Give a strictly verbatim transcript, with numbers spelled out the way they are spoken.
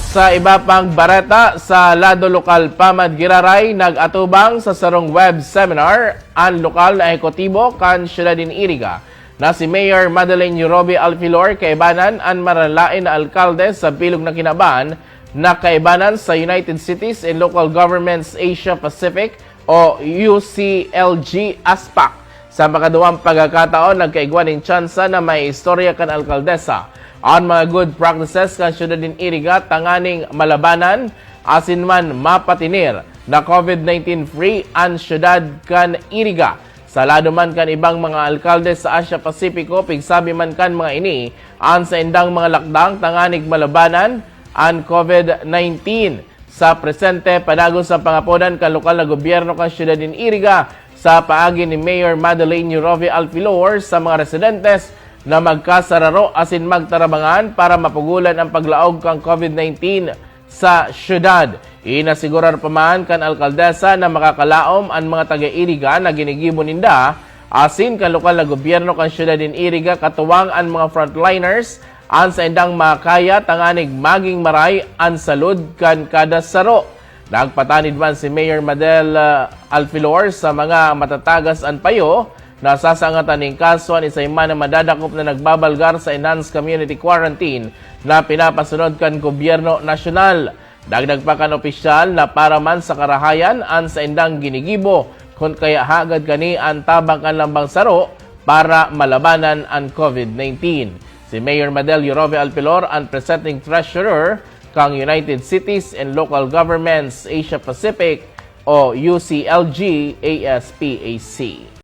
Sa iba pang bareta, sa lado lokal pa man giraray, nag-atubang sa sarong web seminar an lokal na ehekutibo kan syudad nin Iriga na si Mayor Madeleine Roby Alfilor, kaibanan an maralain na alkalde sa bilog na kinaban na kaibanan sa United Cities and Local Governments Asia Pacific o U C L G ASPAC. Sa makaduwang pagkakataon, nagkaigwa nin tsansa na may istorya kan alkaldesa an mga good practices kan syudad nin Iriga tanganing malabanan asin man mapatinir na COVID nineteen free an syudad kan Iriga. Sa lado man kan ibang mga alkalde sa Asia Pacifico, pigsabi man kan mga ini an saindang mga lakdang tanganing malabanan an COVID nineteen. Sa presente, padagos sa pangapodan kan lokal na gobyerno kan syudad nin Iriga sa paagi ni Mayor Madeleine Rovi Alfilor sa mga residentes na magkasararo asin magtarabangan para mapugulan ang paglaog kan COVID nineteen sa syudad. Inasigurar pa man kan alkaldesa na makakalaom an mga taga-Iriga na ginigibo ninda asin kan lokal na gobyerno kan syudad nin Iriga, katuwang an mga frontliners, an saindang makaya tanganing maging maray an salud kan kada saro. Nagpatanid man si Mayor Madel, ah, Alfilor sa mga matatagas an payo na sasangatan nin kaso an isay man na madadakop na nagbabalgar sa enhanced community quarantine na pinapasunod kan gobyerno nasyonal. Dagdag pa kan opisyal na para man sa karahayan an saindang ginigibo, kun kaya hagad kani an tabang kan lambang saro para malabanan an COVID nineteen. Si Mayor Madel Rovi Alfilor an presenting treasurer kan United Cities and Local Governments Asia Pacific o U C L G A S P A C.